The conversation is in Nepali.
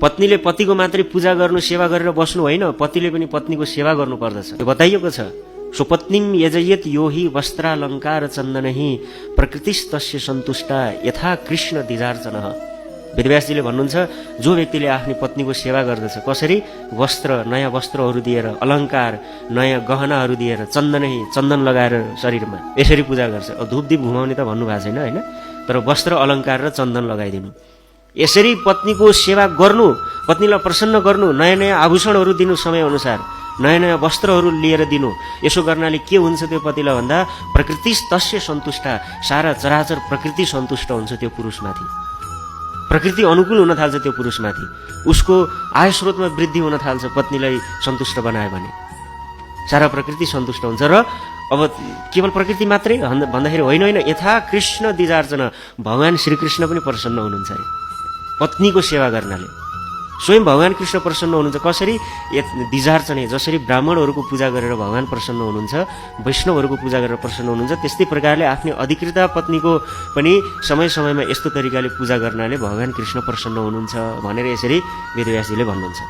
पत्नीले पतिको मात्रै पूजा गर्नु सेवा गरेर बस्नु होइन, पतिले पनि पत्नीको सेवा गर्नुपर्दछ। यो बताइएको छ। स्वपत्नीम यजयेत यो हि वस्त्रालङ्कार चन्दनहि प्रकृतिस्तस्य सन्तुष्टा यथा कृष्ण द्विजार्चनः। वेदव्यासजीले भन्नुहुन्छ, जो व्यक्तिले आफ्नी पत्नीको सेवा गर्दछ, कसरी वस्त्र, नयाँ वस्त्रहरू दिएर, अलङ्कार, नयाँ गहनाहरू दिएर, चन्दन लगाएर शरीरमा यसरी पूजा गर्छ। अब धूपदीप घुमाउने त भन्नुभएको छैन होइन, तर वस्त्र अलङ्कार र चन्दन लगाइदिनु, यसरी पत्नीको सेवा गर्नु, पत्नीलाई प्रसन्न गर्नु, नयाँ नयाँ आभूषणहरू दिनु, समयअनुसार नयाँ नयाँ वस्त्रहरू लिएर दिनु। यसो गर्नाले के हुन्छ त्यो पतिलाई भन्दा प्रकृति तस्य सन्तुष्ट, सारा चराचर प्रकृति सन्तुष्ट हुन्छ त्यो पुरुषमाथि, प्रकृति अनुकूल हुन थाल्छ त्यो पुरुषमाथि, उसको आय स्रोतमा वृद्धि हुन थाल्छ। पत्नीलाई सन्तुष्ट बनायो भने सारा प्रकृति सन्तुष्ट हुन्छ। र अब केवल प्रकृति मात्रै भन्दाखेरि होइन, यथा कृष्ण द्विजार्चन, भगवान श्रीकृष्ण पनि प्रसन्न हुनुहुन्छ अरे पत्नीको सेवा गर्नाले। स्वयं भगवान कृष्ण प्रसन्न हुनुहुन्छ। कसरी? द्विजार्चने, जसरी ब्राह्मणहरूको पूजा गरेर भगवान प्रसन्न हुनुहुन्छ, वैष्णवहरूको पूजा गरेर प्रसन्न हुनुहुन्छ, त्यस्तै प्रकारले आफ्नै अधिकृत पत्नीको पनि समय समयमा यस्तो तरिकाले पूजा गर्नाले भगवान कृष्ण प्रसन्न हुनुहुन्छ भनेर यसरी वेदव्यासजीले भन्नुहुन्छ।